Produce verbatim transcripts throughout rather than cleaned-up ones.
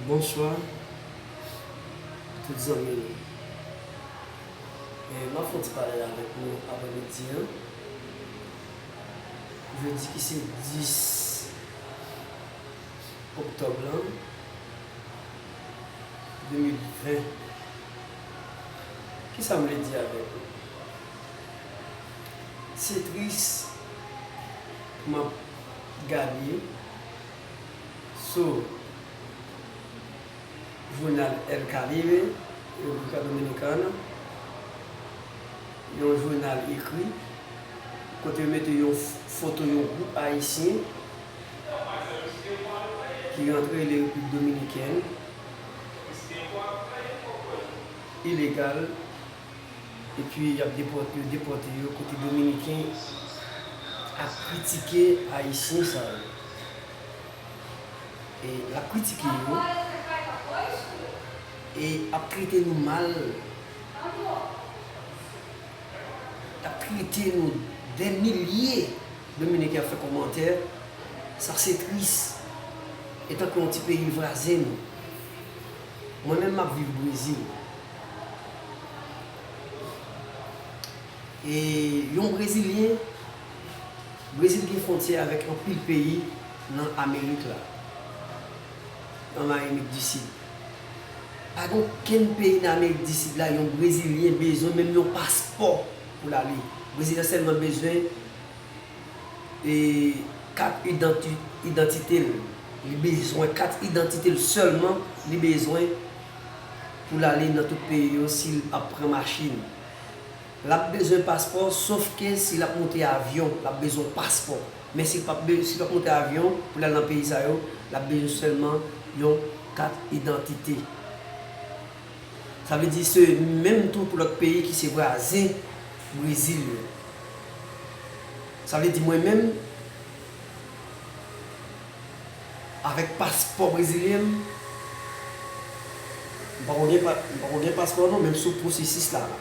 Bonswa tout zanmi nou. E, m ap fè yon ti pale avèk nou aprèmidi an. Jodi ki se dis oktòb lan, de mil ven. Kisa m vle di avèk nou? Se tris pou m ap gade sou jounal El Caribe, República Dominicana, yon jounal ekri, kote yo mete yon f-, foto yon gwoup ayisyen ki rantre Repiblik Dominikèn ilegal, epi y ap depòte, yo depòte yo kote Dominiken ap kritike Ayisyen sa yo. E l ap kritike yo, e ap trete nou mal, l ap trete nou, dè milye Dominiken ap fè kòmantè. Sa se tris. Etanke yon ti peyi vwazen nou. Mwen menm m ap viv Brezil. E yon Brezilyen, Brezil gen fwontyè avèk anpil peyi nan Amerik la, nan Amerik di Sid. Pa gen okenn peyi nan Amerik di Sid la yon Brezilyen bezwen menm yon paspò pou l ale. Brezilyen sèlman bezwen e, kat idanti-, idantite l. Li bezwen kat idantite l sèlman, li bezwen pou l ale nan tout peyi yo si l ap pran machin. L ap bezwen paspò, sof ke si l ap monte avyon, l ap bezwen paspò. Men si l p ap be-, si l ap monte avyon pou l al nan peyi sa yo, l ap bezwen sèlman yon kat idantite. Sa vle di se menm tou pou lòt peyi ki se vwazen Brezil yo. Sa vle di mwen menm, avèk paspò brezilyen m, m pako gen pa-, m pako gen paspò non, men m sou pwosesis la la.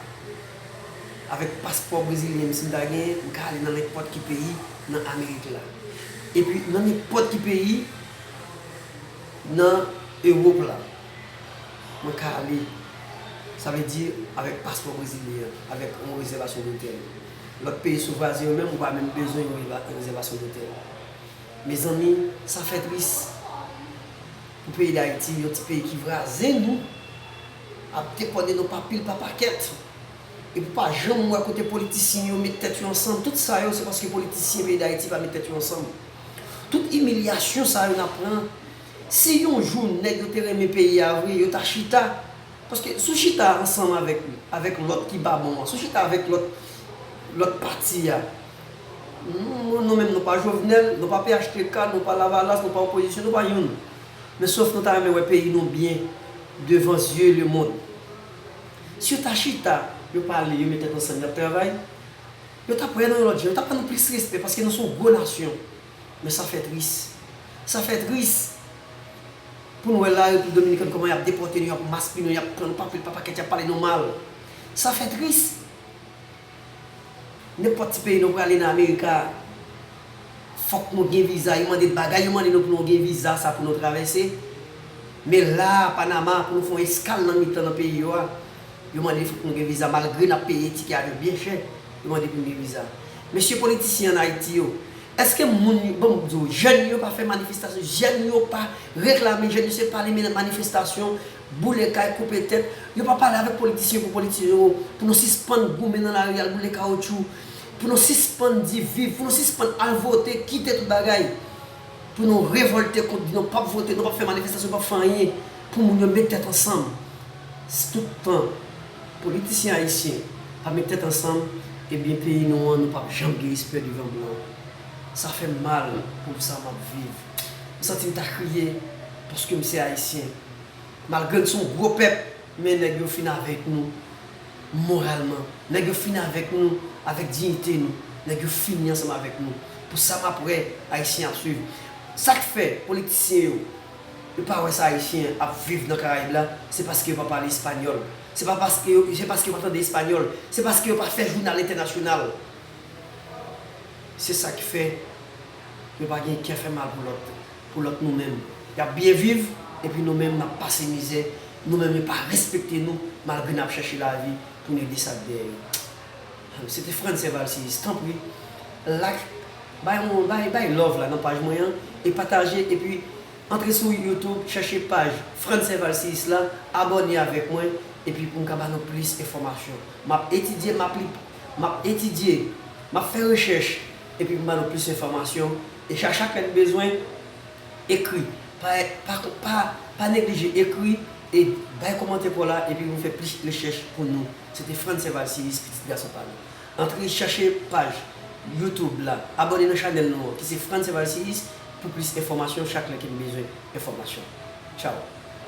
Avèk paspò brezilyen m, si m ta gen, m ka ale nan nenpòt ki peyi nan Amerik la. Epi nan nenpòt ki peyi nan Ewòp la, mwen ka ale, sa vle di avèk paspò brezilyen an, avèk yon rezèvasyon dotèl. Lòt peyi sou vwazen yo menm, ou pa menm bezwen yon reva-, rezèvasyon dotèl. Mezanmi, sa fè tris pou peyi Dayiti, yon ti peyi ki vwazen nou, ap depòte nou pa pil, pa pakèt. Epi w pa janm wè kote politisyen yo met tèt yo ansanm. Tout sa yo, se paske politisyen peyi Dayiti pa met tèt yo ansanm. Tout imilyasyon sa yo n ap pran, si yon jou nèg yo te renmen peyi a vre, yo ta chita. Paske si w chita ansanm avèk, avèk lòt ki pa bon an, si w chita avèk lòt, lòt pati a, nou, nou menm nou pa Jovenel, nou pa P H T K, nou pa Lavalas, nou pa opozisyon, nou pa youn. Men sof nou ta renmen wè peyi nou byen devan zye lemonn. Si yo ta chita, yo pale, yo met tèt ansanm, y ap travay, yo t ap wè nan yon lòt jan, yo t ap ban nou plis respè, paske nou se yon gwo nasyon. Men sa fè tris. Sa fè tris pou n wè la Repiblik Dominikèn kòman y ap depòte nou, y ap maspinen nou, y ap pran nou pa pil pa pakèt, y ap pale nou mal. Sa fè tris. Nenpòt ti peyi nou prale nan Amerika, fòk nou gen viza. Yo mande bagay, yo mande nou pou nou gen viza sa pou nou travèse. Men la a, Panama, pou nou fè yon eskal nan mitan nan peyi yo a, yo mande fòk nou gen viza, malgre n ap peye tikè avyon byen chè, yo mande pou n gen viza. Mesye politisyen ann Ayiti yo, èske moun yo, bon, m di w, jèn yo pa fè manifestasyon, jèn yo pa reklame, jèn yo se pa li mennen manifestasyon, boule kay, koupe tèt. Yo pa pale avèk politisyen pou politisyen yo, pou nou sispann goumen nan lari al boule kawotchou, pou nou sispann di viv, pou nou sispann al vote, kite tout bagay. Pou nou revòlte kont, di nou p ap vote, nou p ap fè manifestasyon, p ap fè anyen, pou moun yo met tèt ansanm. Si tout tan politisyen ayisyen pa met tèt ansanm, ebyen peyi nou an, nou p ap janm gen respè devan blan. Sa fè m mal pou sa m ap viv. M santi m ta kriye paske m se ayisyen. Malgre n se yon gwo pèp, men nèg yo fin avèk nou moralman. Nèg yo fin avèk nou, avèk diyite nou. Nèg yo fini ansanm avèk nou. Pou sa m ap wè, ayisyen ap swiv. Sa k fè politisyen yo, yo pa wè sa ayisyen ap viv nan Karayib la, se paske yo pa pale espanyòl. Se pa paske yo, se paske yo pa tande espanyòl. Se paske yo pa fè jounal entènasyonal. Se sa k fè yo pa gen kè fè mal pou lòt, pou lòt nou menm. Y ap byen viv, Epi nou menm n ap pase mizè, nou menm yo pa respekte nou, malgre n ap chèche lavi pou n ede sa k dèyè yo. Se te Frantz Valsius, tanpri, like, bay yon, bay, bay love la nan paj mwen an, e pataje, epi antre sou YouTube, chèche paj Frantz Valsius la, abòne avèk mwen, epi pou m ka ba nou plis enfòmasyon. M ap etidye, m ap li, m ap etidye, m ap fè rechèch, epi pou m ba nou plis enfòmasyon, e chak, chak lè n bezwen, ekri. Pa, pa, pa, pa neglije ekri e bay kòmantè pa w la epi nou fè plis rechèch pou nou. Se te Frantz Valsius, pitit gason pa nou. Antre chèche paj YouTube la, abòne nan chanèl nou an ki se Frantz Valsius pou plis enfòmasyon chak lè ke n bezwen enfòmasyon. Tchaw!